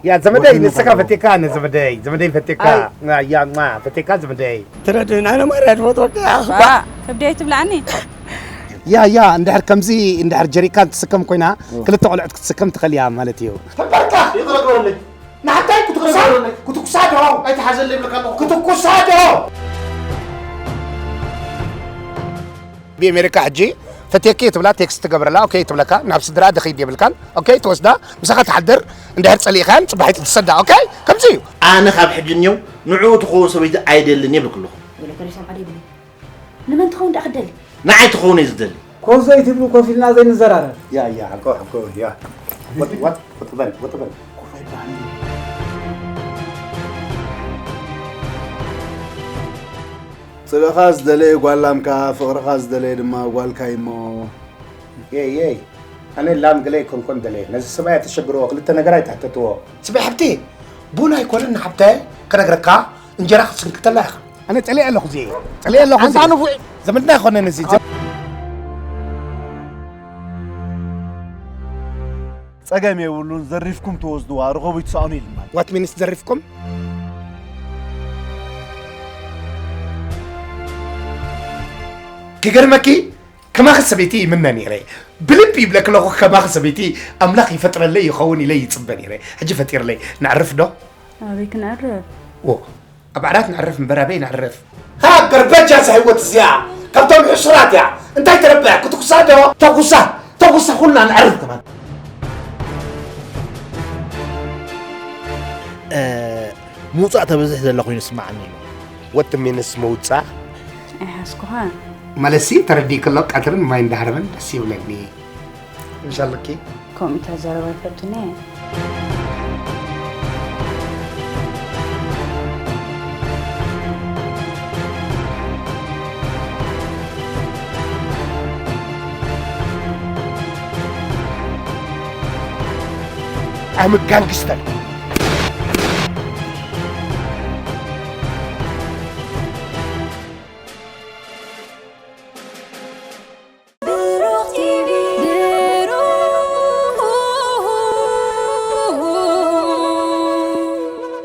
ያ ዘመደይ ንስኻ ፈቴካ፣ ንዘመደይ ዘመደይ ፈቴካ። ያ ማ ፈቴካ ዘመደይ። ትረድእና ነማርያ ትፈትወካ። ከብደይ ትብላዕኒ። ያ ያ እንድሕር ከምዚ እንድሕር ጀሪካን ትስከም ኮይና፣ ክልተ ቆልዑት ክትስከም ትኽእል እያ ማለት እዩ። ተንበርካ ይቕረብ በለለይ። ንሓታይ ክትኩሳ ክትኩሳ ዶ ኣይትሓዘለይ ይብለካ ኣለኹ። ክትኩሳ ዶ? ብኣሜሪካ ሕጂ ፈቴኪ ትብላ፣ ቴክስት ትገብረላ። ኦኬ ትብለካ። ናብ ስድራ ድኸይድ የብልካን። ኦኬ ትወስዳ፣ ምሳኻ ትሓድር። እንድሕር ጸሊእካን ጽባሒት ትሰዳ። ኦኬ ከምዚ እዩ። ኣነ ካብ ሕጂ እኒው ንዕኡ ትኸውን ሰበይቲ ኣይደልን የብልክ ኣለኹ። ወለ ከሪሳም ዓደ ይብሉ። ንመን ትኸውን ደኣ ክደሊ? ንዓይ ትኸውን እየ ዝደሊ። ኮፍ ዘይትብሉ ኮፍ ኢልና ዘይንዘራረብ። ያ ያ ሓቆ ሓቆ ያ። ወጥ ወጥ ወጥ በል ወጥ በል። ኮፍ ኣይበሃል። ጽልእኻ ዝደለየ ጓል ላምካ፣ ፍቕርኻ ዝደለየ ድማ ጓልካ እሞ። የይ የይ፣ ኣነ ላም ገለ ኣይኮንኮን ደለየ። ነዚ ሰብኣይ ኣተሸግርዎ፣ ክልተ ነገር ኣይትሕተትዎ። ስበይ ሓብቲ፣ ቡን ኣይኮነን ንሓብታይ ከነግረካ፣ እንጀራ ክትስንክተላ ኢኻ። ኣነ ጸሊኤ ኣለኹ እዚ፣ ጸሊኤ ኣለኹ እዚ። ኣንታ ንፉዕ። ዘመድና ኣይኮነን እዚ። ጸገም የብሉን፣ ዘሪፍኩም ትወስድዋ፣ ርኸቡ ይትስኣኑ ኢልና። ዋት ሚንስ ዘሪፍኩም? ክገርመኪ፣ ከማኺ ሰበይቲ ይምነ ነይረ። ብልቢ ይብለኪ ኣለኹ፣ ከማኺ ሰበይቲ ኣምላኽ ይፈጥረለይ ይኸውን ኢለ ይጽበ ነይረ። ሕጂ ፈጢርለይ። ነዕርፍ ዶ? ኣበይ ክንዕርፍ? ዎ፣ ኣብ ዓራት ነዕርፍ እምበር ኣበይ ነዕርፍ? ሃ፣ በርበጃ እዛ ህይወት እዚኣ ካብቶም ሕሱራት እያ። እንታይ ትረብሕ? ክትኩሳ ዶ? ተኩሳ፣ ተኩሳ፣ ኩልና ነዕርፍ ከማን። እ፣ ምውጻእ ተበዝሕ ዘላ ኮይኑ ይስምዓኒ እዩ። ወት ሚንስ ምውጻእ? ኣይሓዝኩኻ። ማለትሲ ተረዲእኪ ኣሎ፣ ቀትርን ማይ እንዳሃረመን ደስ ይብለኒ። ምሻለኪ? ከምኡ እታ ዘረባ ኣይፈቱን እየ። I'm a gangster.